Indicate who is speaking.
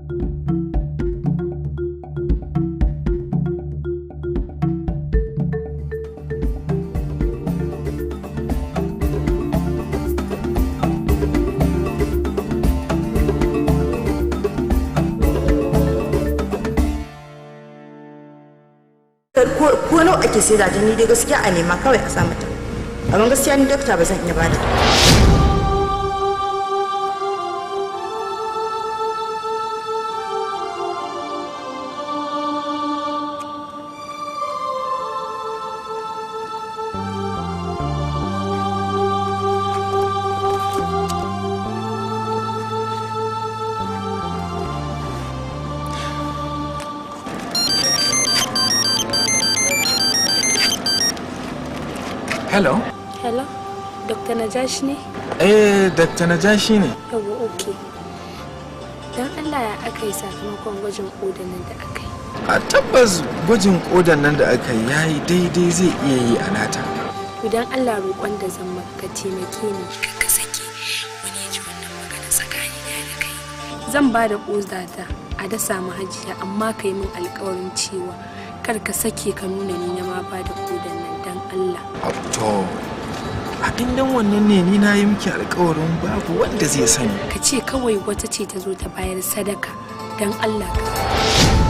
Speaker 1: Ko nawa ake sai da ni dai gaskiya a nema kawai a sa mata, amma gaskiya ni dokta ba zan iya bada.
Speaker 2: Hello?
Speaker 3: Hello, Dr. Najashi ne?
Speaker 2: Eh, Dr. Najashi ne.
Speaker 3: Yawwa, okay. Don Allah ya aka yi sakamakon gwajin kodan nan da aka yi.
Speaker 2: A tabbas gwajin kodan nan da aka yi yayi daidai, zai iya yi a nata.
Speaker 3: To don Allah roƙon da zan maka, ka taimake ni. Ka sake wani ya ji wannan magana tsakanina da kai. Zan ba da ƙodata a dasa mu Hajiya, amma ka yi min alƙawarin cewa kar ka sake ka nuna ni na ma ba da kodan nan, don Allah.
Speaker 2: To, a indan wannan ne, ni na yi miki alƙawarin babu wanda zai sani.
Speaker 3: Ka ce kawai wata ce ta zo ta bayar sadaka, don Allah ka.